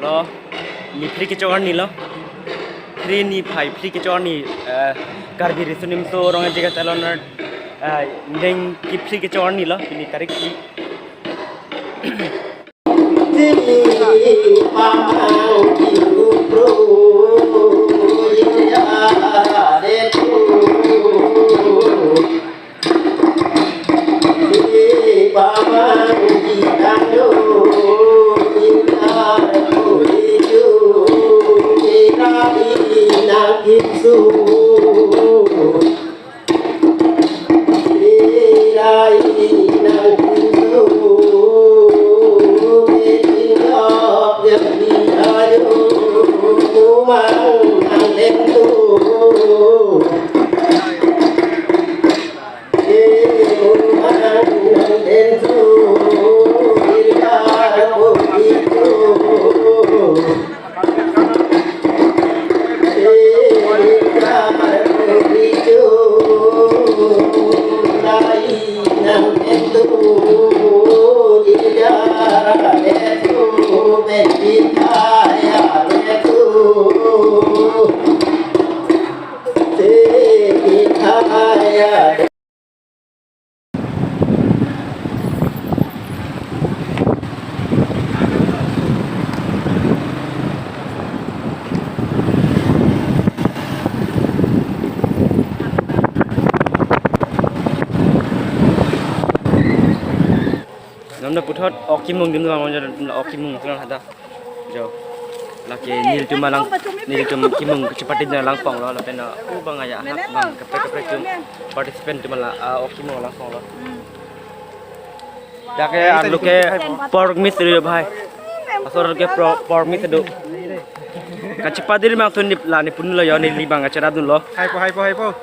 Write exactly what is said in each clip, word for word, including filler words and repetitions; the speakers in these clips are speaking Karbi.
Oh, niphli kechok arni lo. Phli niphai phli kechok arni, eh, Karbi Riso Nimso Rong Aje Kachelon, eh, deng kiphli kechok arni lo, pini tarik phli. Namda puthot ok kimung dim lang, ok kimung lang hada. Jo. Lake nelitum alang, nelitum kimung kachepate dim langpong lo, lapen, uh, u bang aja, hak bang, kaprek kaprek atum participant atum la, uh, ok kimung langpong lo. Dak ke arlo ke pork meat ri bhai. Asor ke pro-, pork meat do. Kachepate dim lang sun nip la nipun lo yo, neli bang kacherap dunlo. Hai po, hai po, hai po.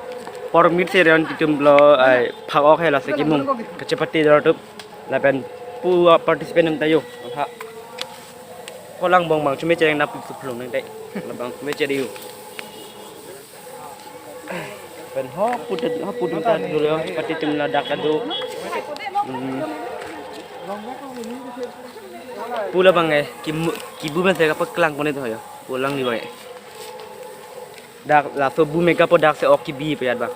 Pork meat si ri an titum lo, ai, phak ok hai lasi kimung kachepate dur atum. Lapen pu, uh, participant atum ta yo. Ha. Kolang bong bang chume chereng nap suplung nang dai. Labang chume cheri yo. Pen ho pudet, ho pudet ta dulu yo, pati tim ladak adu. Hmm. Pu labang eh, kimu-, kibu men se kapaklang kone to yo. Pulang ni bang eh. Dak laso bu mega po dak si ok kibi peyat bang.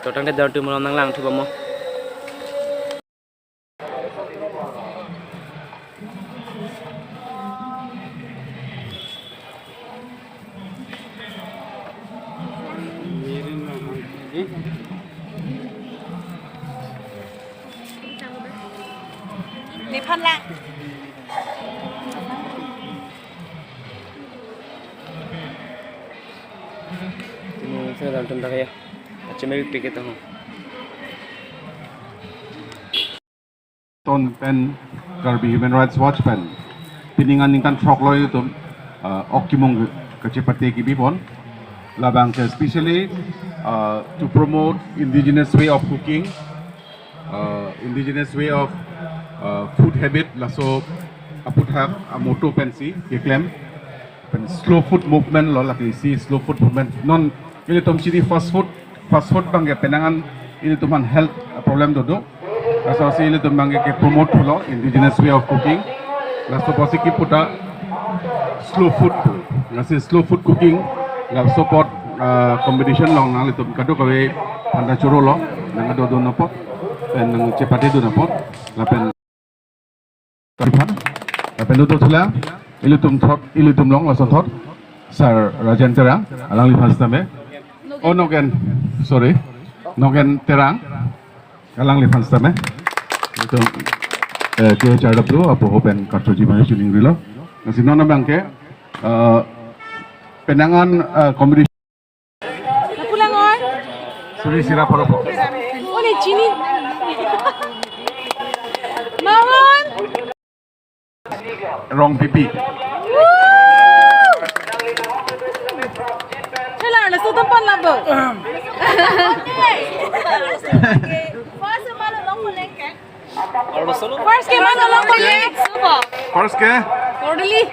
Totang de dur atum malom nang langthu bamo. Nephan lang. Hmm, saya dalam tentang ya. Macam itu kita. Ton pen Karbi Human Rights Watch pen pining aningkan throk lo ilitum, uh, ok kimung kachepate kibi pon. Labang ke especially, uh, to promote indigenous way of cooking, uh, indigenous way of, uh, food habit, laso aputhak a motto pensi keklem. Pen slow food movement lo lake isi slow food movement. Non ilitum chini fast food, fast food bang ke penang an ilitum an health problem do do. Laso si ilitum bang ke promote lo indigenous way of cooking. Laso apotsi kipu ta slow food. Lasi slow food cooking. Laso apot, ah, competition along nanglitum kadokave aphan ta choro lo. Nang ado dun apot. Pen nang chepate dun apot. Lapen Karbi aphan, lapen do thula, ilitum thot, ilitum along lason thot, Sir Rajen Terang, alangliphan sitame. Oh, Nogen, sorry, Nogen Terang, alangliphan sitame. Ilitum, eh, K H R W, apo ho pen karchoji bang chuning rilo. Lasi non abang ke, eh, penang an, eh, comedy Napulang oi. Suri sira poro po. Ole chini. Mahon. Rong pipi. Woo! Chelar le sotam pan labo. First ke mano lang pale. First ke? Totally.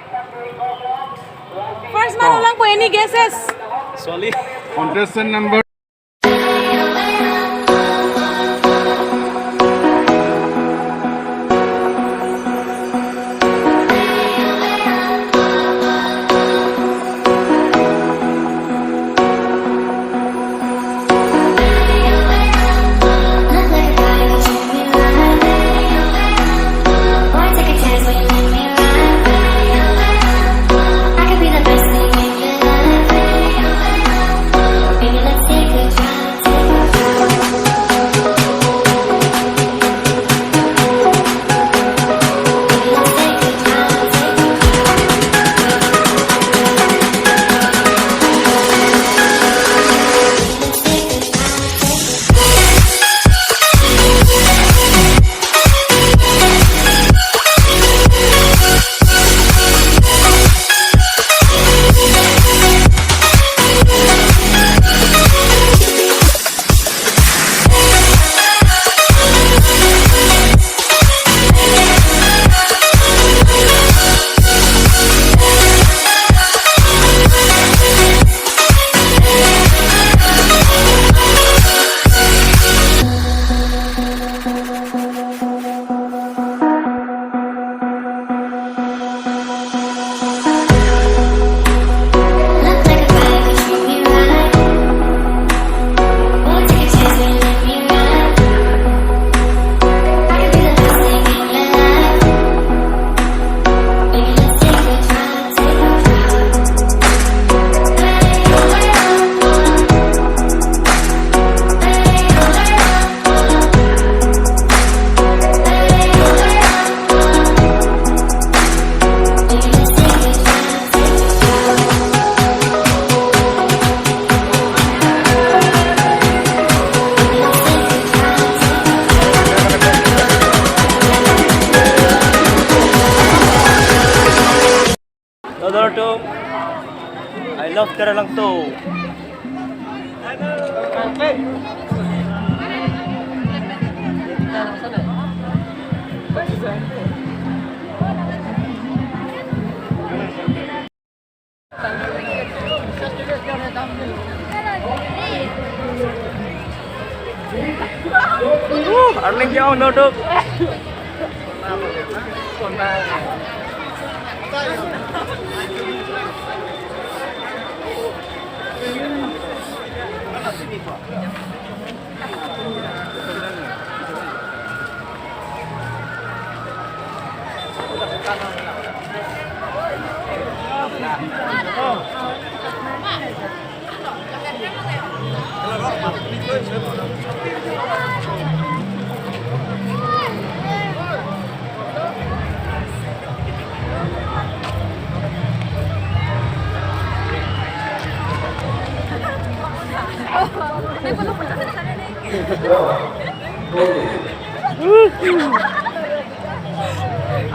First mano lang po, any guesses? Sorry. Contestant number. Love Teralangto. Uh, Arleng jauh nodok.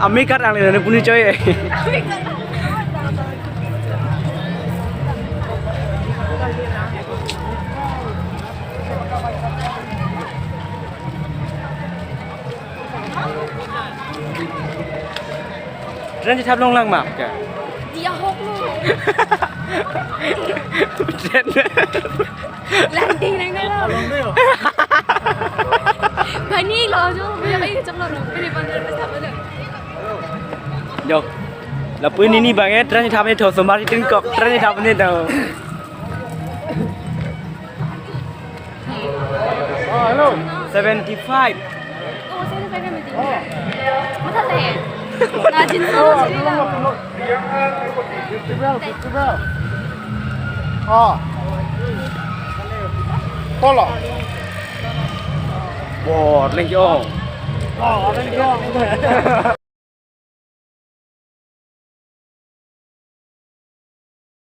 Ami kat ang le puni choi. Train chethap longlang ma? Kya? Dia hok lo. Train. Landing nang nang lo. Bani lo jo, bia kai cham lo. Bani bandar pe sabo de. Jo. Lapu nini bang eh train chethap ni tho, somar tin kok train chethap ni tho. Oh, hello. Seventy-five. Oh, seventy-five na meeting. Oh. Masa saya? Rajin terus. Festival, festival. Oh. Polo. Bor, leng jo. Oh, leng jo.